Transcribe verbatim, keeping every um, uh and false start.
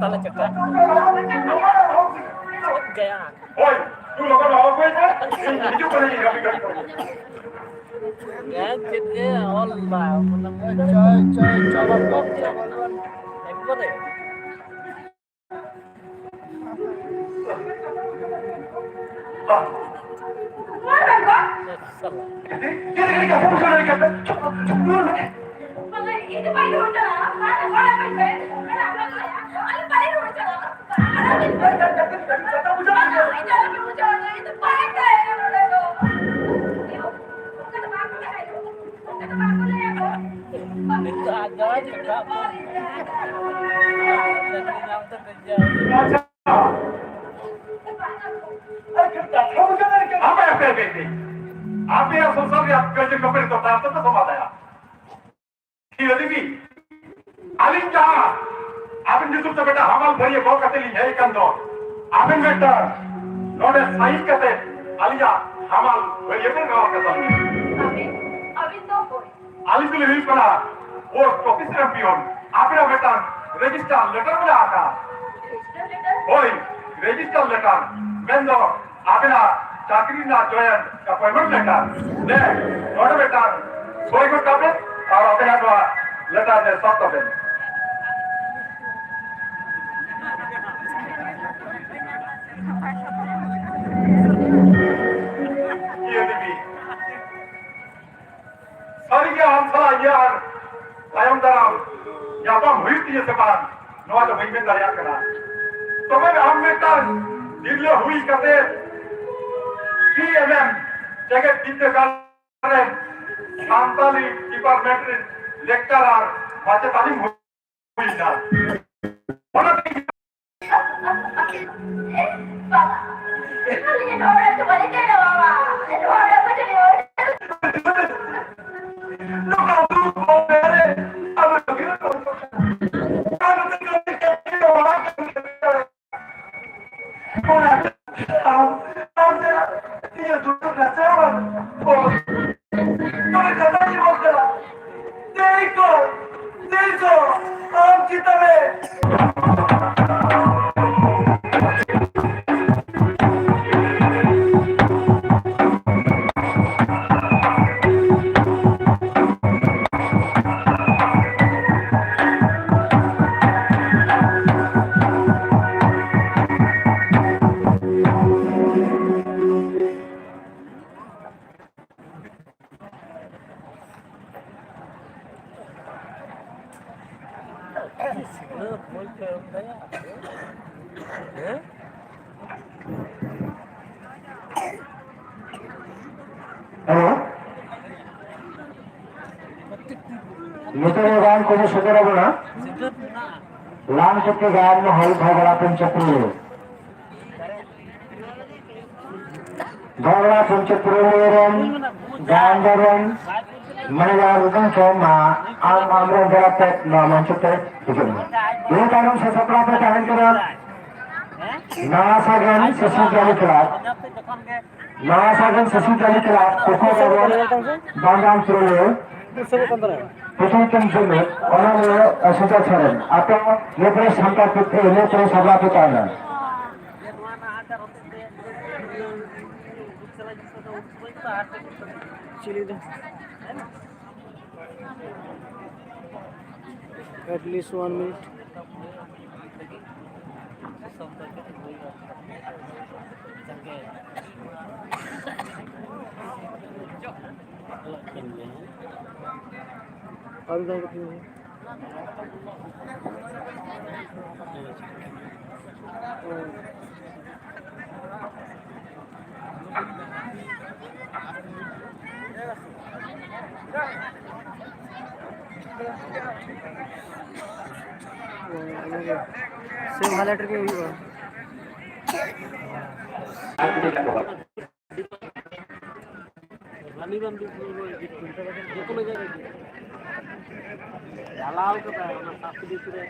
ᱛᱟᱞᱮ ᱪᱮᱫ ᱞᱮᱠᱟ? ᱜᱟᱭᱟᱱ᱾ ᱦᱳᱭ, ᱛᱩ ᱞᱚᱜᱚᱱ ᱦᱚᱦᱚ ᱟᱹᱜᱩᱭ ᱢᱮ᱾ ᱤᱧ ᱦᱤᱡᱩᱜ ᱠᱟᱹᱱᱟᱹᱧ ᱟᱹᱰᱤ ᱜᱷᱟᱹᱲᱤᱡ ᱯᱚᱨᱮ᱾ ᱜᱟᱭᱟᱱ ᱪᱮᱫ ᱮ ᱚᱞ ᱫᱟ? ᱪᱚᱭ, ᱪᱚᱭ, ᱪᱚᱭ, ᱵᱟᱵᱟ, ᱪᱚᱭ, ᱵᱟᱵᱟ᱾ ᱮᱠᱵᱟᱨᱮ᱾ ᱟᱯᱮ, ᱟᱯᱮ, ᱟᱯᱮ, ᱟᱯᱮ᱾ ᱟᱯᱮᱭᱟᱜ ᱥᱚᱝᱥᱟᱨ ᱨᱮᱭᱟᱜ ᱠᱟᱹᱭᱡᱟᱹ ᱠᱷᱟᱹᱯᱟᱹᱨᱤ ᱫᱚ ᱛᱟᱨ ᱛᱮᱯᱮ ᱥᱚᱢᱟᱫᱷᱟᱭᱟ᱾ ᱤᱭᱟᱹ ᱫᱮᱵᱤ, ᱟᱹᱞᱤᱧ ᱡᱟᱦᱟᱸ ᱟᱵᱤᱱ ᱧᱩᱛᱩᱢ ᱛᱮ ᱢᱤᱫᱴᱟᱝ ᱦᱟᱢᱟᱞ ᱵᱷᱟᱹᱨᱭᱟᱹ ᱜᱚᱜ ᱠᱟᱛᱮ ᱞᱤᱧ ᱦᱮᱡ ᱟᱠᱟᱱ ᱫᱚ, ᱟᱵᱤᱱ ᱢᱤᱫᱴᱟᱝ ᱱᱚᱰᱮ ᱥᱟᱭᱤᱱ ᱠᱟᱛᱮ ᱟᱹᱞᱤᱧᱟᱜ ᱦᱟᱢᱟᱞ ᱵᱷᱟᱹᱨᱭᱟᱹ ᱵᱤᱱ ᱨᱚᱦᱚᱲ ᱠᱟᱛᱟ ᱞᱤᱧᱟ᱾ ᱟᱹᱵᱤᱱ, ᱟᱹᱵᱤᱱ ᱫᱚ ᱚᱠᱚᱭ? ᱟᱹᱞᱤᱧ ᱫᱚᱞᱤᱧ ᱦᱩᱭᱩᱜ ᱠᱟᱱᱟ ᱯᱳᱥᱴ ᱚᱯᱷᱤᱥ ᱨᱮᱱ ᱯᱤᱭᱚᱱ᱾ ᱟᱵᱤᱱᱟᱜ ᱢᱤᱫᱴᱟᱝ ᱨᱮᱡᱤᱥᱴᱟᱨ ᱞᱮᱴᱟᱨ ᱢᱮᱱᱟᱜ ᱟᱠᱟᱫᱼᱟ᱾ Register letter? ᱦᱳᱭ, ᱨᱮᱡᱤᱥᱴᱟᱨ ᱞᱮᱴᱟᱨ ᱢᱮᱱᱫᱚ ᱟᱵᱤᱱᱟᱜ ᱪᱟᱹᱠᱨᱤ ᱨᱮᱱᱟᱜ ᱡᱚᱭᱮᱱ ᱮᱯᱚᱭᱮᱱᱴᱢᱮᱱᱴ ᱞᱮᱴᱟᱨ᱾ ᱫᱮ, ᱱᱚᱰᱮ ᱢᱤᱫᱴᱟᱝ ᱥᱳᱭ ᱜᱚᱫ ᱠᱟᱜ ᱵᱮᱱ ᱟᱨ ᱟᱵᱤᱱᱟᱜ ᱱᱚᱣᱟ ᱞᱮᱴᱟᱨ ᱨᱮ ᱥᱟᱵ ᱛᱟᱵᱮᱱ᱾ ᱤᱭᱟᱹ ᱫᱮᱵᱤ, ᱥᱟᱹᱨᱤᱜᱮ ᱟᱢ ᱥᱟᱞᱟᱜ ᱤᱧᱟᱹᱜ ᱟᱨ ᱛᱟᱭᱚᱢ ᱫᱟᱨᱟᱢ ᱧᱟᱯᱟᱢ ᱦᱩᱭᱩᱜ ᱛᱤᱧᱟᱹ ᱥᱮ ᱵᱟᱝ, ᱱᱚᱣᱟ ᱫᱚ ᱵᱟᱹᱧ ᱢᱮᱱ ᱫᱟᱲᱮᱭᱟᱜ ᱠᱟᱱᱟ᱾ ᱛᱚᱵᱮ ᱟᱢ ᱢᱤᱫᱴᱟᱝ ᱛᱤᱨᱞᱟᱹ ᱦᱩᱭ ᱠᱟᱛᱮ ᱯᱤ ᱮᱢ ᱮᱢ ᱡᱮᱜᱮᱛ ᱵᱤᱨᱫᱟᱹᱜᱟᱲ ᱨᱮ ᱥᱟᱱᱛᱟᱞᱤ ᱰᱤᱯᱟᱨᱴᱢᱮᱱᱴ ᱨᱮ ᱞᱮᱠᱪᱟᱨᱟᱨ ᱢᱟᱪᱮᱛᱟᱱᱤᱢ ᱦᱩᱭ ᱮᱱᱟ᱾ ᱚᱱᱟ ᱛᱮᱜᱮ ᱵᱟᱵᱟ, ᱟᱹᱞᱤᱧ ᱱᱚᱣᱟ ᱚᱲᱟᱜ ᱫᱚ ᱵᱟᱹᱞᱤᱧ ᱫᱟᱲᱮᱭᱟᱜᱼᱟ, ᱵᱟᱵᱟ᱾ ᱱᱚᱣᱟ ᱚᱲᱟᱜ ᱠᱷᱚᱱ ᱪᱟᱞᱟᱜ ᱟᱹᱞᱤᱧ᱾ ᱱᱚᱝᱠᱟ ᱫᱩᱠ ᱠᱚ ᱢᱮᱨᱮ, ᱟᱫᱚ ᱜᱤᱫᱽᱨᱟᱹ ᱠᱚ ᱚᱱᱟ ᱛᱮᱜᱮ ᱟᱹᱞᱤᱧ ᱪᱟᱞᱟᱜ ᱟᱹᱞᱤᱧ, ᱵᱟᱵᱟ᱾ ᱚᱱᱟ ᱟᱢ, ᱟᱢ ᱛᱮ ᱤᱧᱟᱹᱜ ᱫᱩᱠ ᱱᱟᱥᱮ ᱦᱚᱸ ᱵᱟᱝ᱾ ᱛᱚᱵᱮ ᱠᱟᱛᱷᱟ ᱡᱤᱵᱚᱱ ᱠᱟᱱᱟ᱾ ᱛᱮᱭ ᱠᱚ, ᱛᱮᱭ ᱠᱚ, ᱟᱢ ᱪᱮᱛᱟᱱ ᱨᱮ ᱦᱮᱞᱳ᱾ ᱱᱤᱛᱚᱜ ᱫᱚ ᱜᱟᱭᱟᱱ ᱠᱚᱵᱚ ᱥᱚᱫᱚᱨ ᱟᱵᱚᱱᱟ᱾ ᱞᱟᱝ ᱠᱚᱛᱮ ᱜᱟᱭᱟᱱ ᱢᱚᱦᱚᱞ ᱵᱷᱟᱜᱽᱨᱟ ᱯᱚᱧᱪᱚᱯᱩᱨ᱾ ᱵᱷᱟᱜᱽᱨᱟ ᱯᱚᱧᱪᱚᱯᱩᱨ ᱨᱮᱱ ᱜᱟᱭᱟᱱ ᱫᱚᱞ ᱨᱮᱱ ᱢᱟᱱᱮ ᱡᱟᱦᱟᱸ ᱨᱩᱫᱚᱱ ᱪᱚ ᱢᱟ ᱟᱢ ᱟᱢᱨᱮᱱ ᱫᱟᱨᱟ ᱛᱮ ᱱᱚᱣᱟ ᱢᱚᱧᱪᱚ ᱛᱮ ᱦᱤᱡᱩᱜ ᱢᱮ᱾ ᱤᱱᱟᱹ ᱛᱟᱭᱱᱚᱢ ᱥᱟᱥᱟᱯᱲᱟᱣ ᱯᱮ ᱛᱟᱦᱮᱱ ᱠᱟᱱᱟ ᱱᱟᱣᱟ ᱥᱟᱜᱮᱱ ᱥᱤᱥᱩ ᱡᱟᱹᱞᱤ ᱠᱞᱟᱵᱽ᱾ ᱱᱟᱣᱟ ᱥᱟᱜᱮᱱ ᱥᱤᱥᱩ ᱡᱟᱹᱞᱤ ᱠᱞᱟᱵᱽ ᱠᱚᱠᱚ ᱵᱟᱵᱚᱱ ᱵᱟᱝᱜᱟᱱ ᱯᱩᱨᱟᱹᱣ ᱯᱩᱛᱷᱤ ᱛᱮᱢ ᱡᱩᱢᱤᱫ ᱚᱱᱟ ᱨᱮ ᱥᱩᱡᱟ ᱥᱚᱨᱮᱱ ᱟᱯᱮ ᱱᱤᱭᱟᱹ ᱯᱚᱨᱮ ᱥᱟᱱᱛᱟᱲ ᱯᱩᱛᱷᱤ ᱱᱤᱭᱟᱹ ᱯᱚᱨᱮ ᱥᱟᱵᱲᱟ ᱯᱮ ᱛᱟᱦᱮᱱᱟ᱾ ᱪᱤᱞᱤ ᱫᱚ? At least one minute. ᱥᱮᱢ ᱦᱟᱭᱞᱟᱭᱤᱴ ᱨᱮᱜᱮ ᱦᱩᱭᱩᱜᱼᱟ᱾ ᱨᱟᱱᱤ ᱵᱟᱸᱫᱷᱩ ᱡᱮᱠᱳᱱᱳ ᱡᱟᱭᱜᱟ ᱜᱮ ᱪᱟᱞᱟᱣ ᱠᱟᱫᱟ ᱚᱱᱟ ᱥᱟᱵ ᱥᱤᱰᱤ ᱨᱮ᱾